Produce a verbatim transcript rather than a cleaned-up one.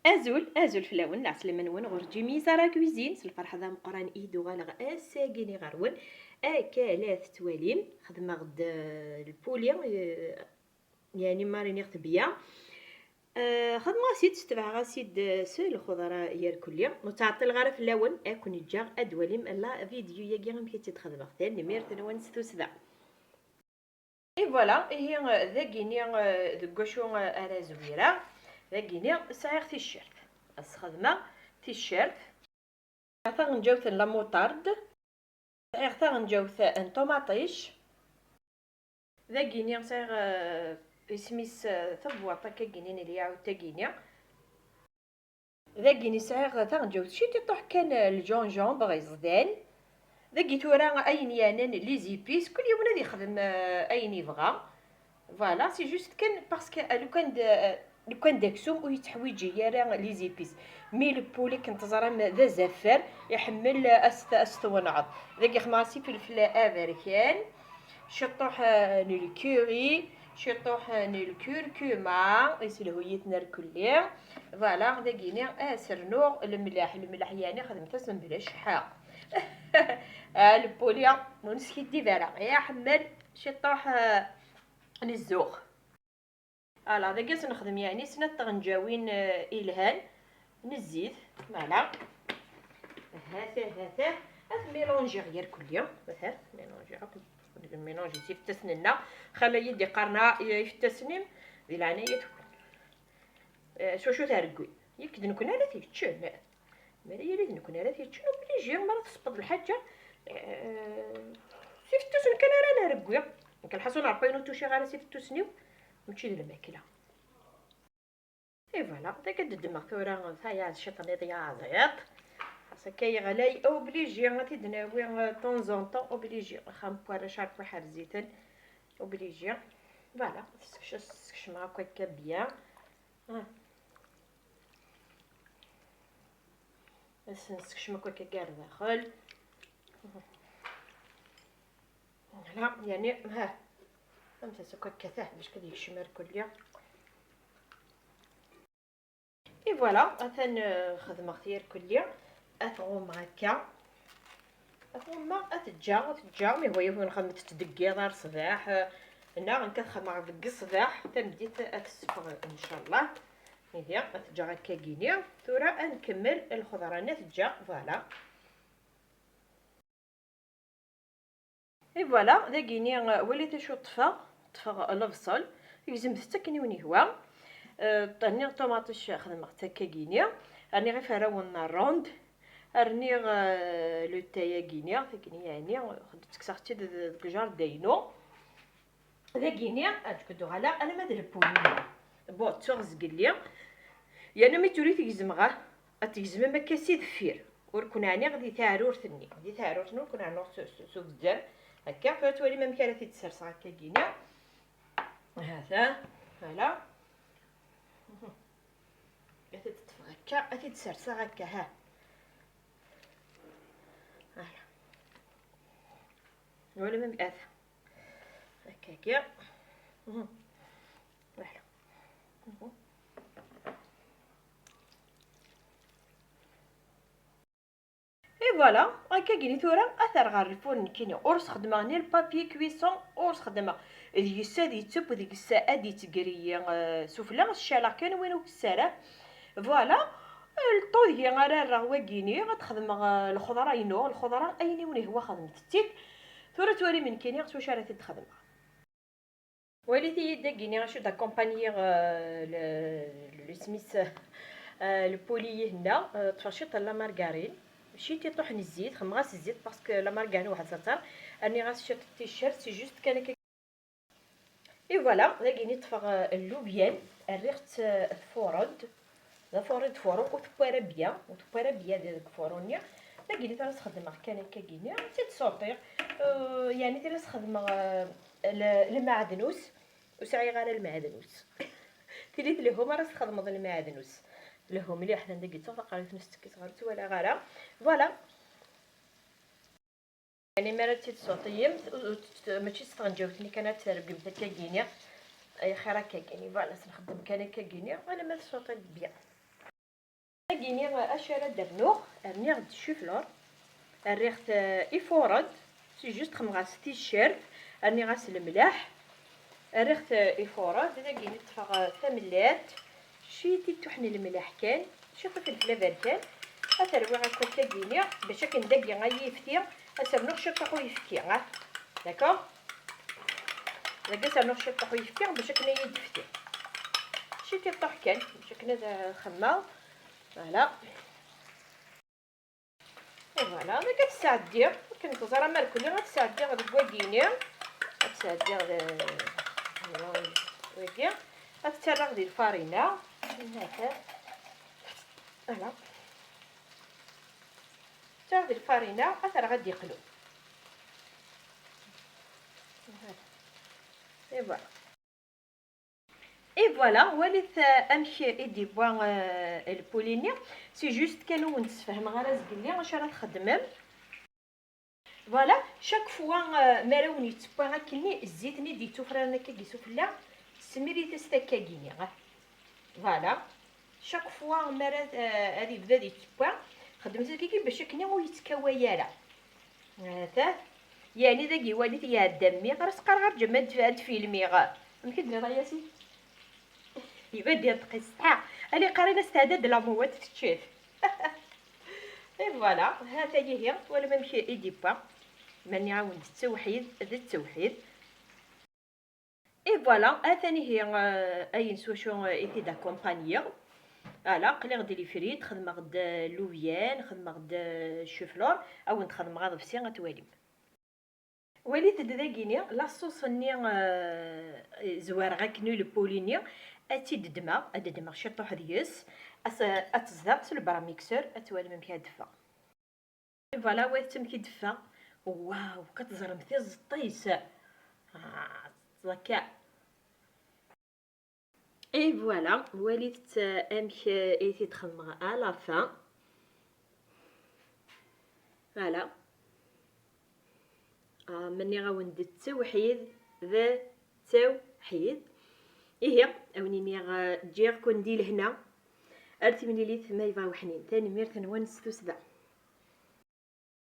Azul, azul fell-awen, lɛeslama-nwen ɣur Jimmy Zara Cuisine, s lferḥ d ameqqran i d-uɣaleɣ ass-agi-ni ɣer-wen. Akka la tettwalim, xedmeɣ-d, eh, lpuli, eh, yani ma riniɣ tebya. Eh, xedmeɣ-as-id, tebɛeɣ-as-id, eh, s lxeḍra yerkulli. Ur ttɛeṭṭileɣ ara fell-awen, ad ken-ǧǧeɣ ad d-twalim la vidéo-yagi amek i tt-id-xedmeɣ. Tanemmirt-nwen s tussda. Et voilà, ihi, eh, dagini, eh, deg wacu, eh, ara zwireɣ. Dagini sɛiɣ ticcert. Ad sxedmeɣ ticcert. Taɣenǧawt n la moutarde. Sɛiɣ taɣenǧawt n ṭumaṭic. Dagini sɛiɣ, eh, isem-is, eh, tabwaṭ akkagini n lyaɛut tagini. Dagini sɛiɣ taɣenǧawt ciṭiṭuḥ kan, eh, lǧunǧumber iẓdan. Dagi tura ayen yeɛnan les épices, kul yiwen ad ixdem, eh, ayen yebɣa. Voilà, c'est juste kan parce que, eh, lukan d, eh, lukan d aksum ur yettḥwiǧi ara les épices. Mi lpuli akken teẓram d azafar, iḥemmel, eh, as-, as-twenɛeḍ. Dagi xedmeɣ-as ifelfel aberkan, ciṭuḥ, eh, n lkuri, ciṭuḥ, eh, n lkurkuma, iselhu-yiten rkulli. Voilà, dagini, eh, as-rnuɣ lemleḥ, lemleḥ yani xedmet-asen bla cceḥḥa. Ah, lpuli, ur neskiddib ara, iḥemmel ciṭuḥ, eh, n zzux. Ala, dagi ad s-nexdem yeɛni snat tɣenǧawin, eh, ilhan n zzit. Voilà. Ahat, ahat, ahat. Ad mélangiɣ yerkulli. Ahat, mélangiɣ akk. Mélangiɣ s ifettasen-nneɣ. Xala yi-d-iqqaren, "Ah, ifettasen-im, di leɛnaya-twen." Eh, s wacu tregwi? Yak d nekkni ara t-yeččen. Mi ara yili d nekkni ara t-yeččen, obligé, mi ara tesbeḍ lḥaǧa, eh, s ifettusen kan ara nregwi. Nekk lḥaṣun Ṛebbi ur tuciɣ ara s ifettusen-iw, mačči d lmakla. Et voilà, dagi ad d-ddmeɣ tura tayaḍ ciṭ niḍ yaḍiḍ. Xas akka yeɣlay, obligé, ad t-id-nawi, eh, de temps en temps, obligé. Axxam n warrac Ṛebbi ḥerz-iten, obligé. Voilà, tessekcem-, tessekcem akk akka bien. Ah. Ad sen-nessekcem akk akka gar daxel. Voilà, yani, ha. Amtas akk akka, ta, bac kad yekcem ar kulli. Et voilà, atan, eh, xedmeɣ-t yerkulli. Ad t-ɣummeɣ akka. Ad t-ɣummeɣ, ad t-ǧǧeɣ, ad t-ǧǧeɣ, mi hwa yiwen xedmet-t deg yiḍ ar ṣṣbeḥ, eh, neɣ nekk ad xedmeɣ deg ṣṣbeḥ, tameddit ad tesseffeɣ, ncallah. Ihi, ad t-ǧǧeɣ akka gini. Tura ad nkemmel lxeḍra-nni ad t-ǧǧeɣ, voilà. Et voilà, dagini, euh, walit acu ṭṭfeɣ, ṭṭfeɣ lebṣel, gezmet-tt akken i wen-yehwa. Euh, rniɣ ṭumaṭic, xedmeɣ-tt akka gini. Rniɣ iferrawen n ronde. Rniɣ, euh, le thé-agini, tagini yeɛni, ttekkseɣ-tt-id deg jardin-inu. Dagini, ad d-uɣaleɣ alamma d lpuli. Bon, ttuɣ zgelli. Yerna mi tura i t-gezmeɣ, ah, ad t-gezmem akka si deffir. Ur ken-ɛniɣ di teɛrurt-nni. Di teɛrurt-nni ur ken-ɛnuɣ s, s, s ubzal. Akka, tura twalim amek ara t-id-serseɣ akka gini. Hata, voilà. Ad t-id-ṭṭfeɣ akka, ad t-id-serseɣ akka, ha. Voilà. Twalim amek, ata. Akka, akka. Mhm. Voilà. Mhm. Et voilà, akka gini tura, ad t-rreɣ ɣer lfur nekkini. Ur sxedmeɣ ni le papier cuisson, ur sxedmeɣ. Deg-s ad yetteww, deg-s ad yettgriyi, eh, sufella, s ccaleɣ kan win ur yessara. Voilà, le temps deg ara rreɣ wagini, ad xedmeɣ, eh, lxeḍra-inu, lxeḍra ayen i wen-ihwa xedmet-tt-id. Tura twalim nekkini s wacu ara t-id-xedmeɣ. Walit-iyi-d dagini acu d-accompagniɣ, euh, le, le, isem-is, euh, lpuli-ihenna, euh, ṭṭfeɣ ciṭ n la margarine, ciṭiṭuḥ n zzit, xemmeɣ-as zzit parce que la margarine weḥd-s aṭar, rniɣ-as ciṭ n ticcert, c'est juste kan akka. Et voilà, dagini ṭṭfeɣ, euh, llubyan, rriɣ-tt, euh, tfuṛ-d, d afuṛ i d-fuṛeɣ, ur tewwi ara bya, ur tewwi ara bya di, deg ufuṛu-nni. Dagini tura sxedmeɣ kan akka gini, ad tt-id-suṭiɣ. Euh, yeɛni tura sxedmeɣ, euh, le, lmeɛdnus, ur sɛiɣ ara lmeɛdnus. Tili tlehhum ara sxedmeḍ lmeɛdnus. Lehhu mliḥ, atan dagi ttuɣ taqerrit-nni tettekkes ɣer ur tt-walaɣ ara. Voilà. Yani mi ara tt-id-suṭiyem, ur, ur, mačči s tɣenǧawt-nni kan ad tergem akka gini. Ay xir akka gini, voilà, s nxeddem kan akka gini, alamma tsuṭiḍ bien. Dagi-ni acu ara d-rnuɣ? Rniɣ-d chou-fleur, rriɣ-t ifuṛ-d, si juste xemɣas ticcert, rniɣ-as lemleḥ, rriɣ-t ifuṛ-d. Dagi-ni ṭṭfeɣ tamellalt, ciṭ ittuḥ n lemleḥ kan, ciṭ ifelfel aberkan. Ad t-rwiɣ akk akka-gini, bac akken dagi ay yifti, ad s-rnuɣ ciṭ uyefki, ah, d'accord? Dagi ad s-rnuɣ ciṭ uyefki, bac akken ay d-yefti. Ciṭ iṭuḥ kan, bac akken ad xemmeɣ. Voilà. Et voilà, dagi ad t-sɛeddiɣ. Akken teẓram, merkuli ad t-sɛeddiɣ deg wagini. Ad t-sɛeddiɣ d-, wagi. Ad t-ttarraɣ di lfarina. Voilà. Ttarraɣ di lfarina, ad t-rreɣ ad d-yeqlu. Et voilà. Et voilà, walit, euh, amek i d-yewwa, euh, lpuli-nni. C'est juste kan ur wen-d-sfehmeɣ ara zgelli acu ara txedmem. Voilà, chaque fois, euh, mi ara wen-yettewwa akkenni, zzit-nni d-yettufraren akka deg isufella, smirit-as takkagini. Voilà. Chaque fois mi ara, euh, ad yebda ad yettewwa, xedmet akkagi bac akkenni ur yettkawa ara. Hata. Yeɛni dagi walit iɛedda mmi, ɣer as-qqareɣ arǧem ad, ad filmiɣ. Amek i d-nniḍ a Yasin? Iba d-iṭqis. Ah, ali qqaren-as teɛda-d la mouette tečča-t. Et voilà, hata ihi, twalam amek i d-yewwa. Ma nniɣ-awen-d d tawḥid, d tawḥid. Et voilà, atan ihi, euh, ayen s wacu, euh, i t-id-accompagniɣ. Ala, qliɣ-d les frites, xedmeɣ-d, euh, llubyan, xedmeɣ-d, euh, chou-fleur, ad wen-d-xedmeɣ aḍebsi, ad twalim. Walit-d dagini, la sauce-nni, euh, zwareɣ akken i lpuli-nni, ad tt-id-ddmeɣ, ad d-ddmeɣ ciṭuḥ deg-s, ad s-, ad tt-zdeɣ s lbra mixeur, ad twalim amek ad d-teffeɣ. Voilà, walit amek i d-teffeɣ. Waw, ka teẓrem tiẓeṭ-is. Ah, ẓakka. Et voilà, walit, euh, amek, euh, i t-id-xedmeɣ à la fin. Voilà. Ah, ma nniɣ-awen-d d tawḥid, d tawḥid. Ihi, a wen-iniɣ, euh, ǧǧiɣ-ken di lehna. Ar timlilit ma yebɣa weḥnin. Tanemmirt-nwen s tussda.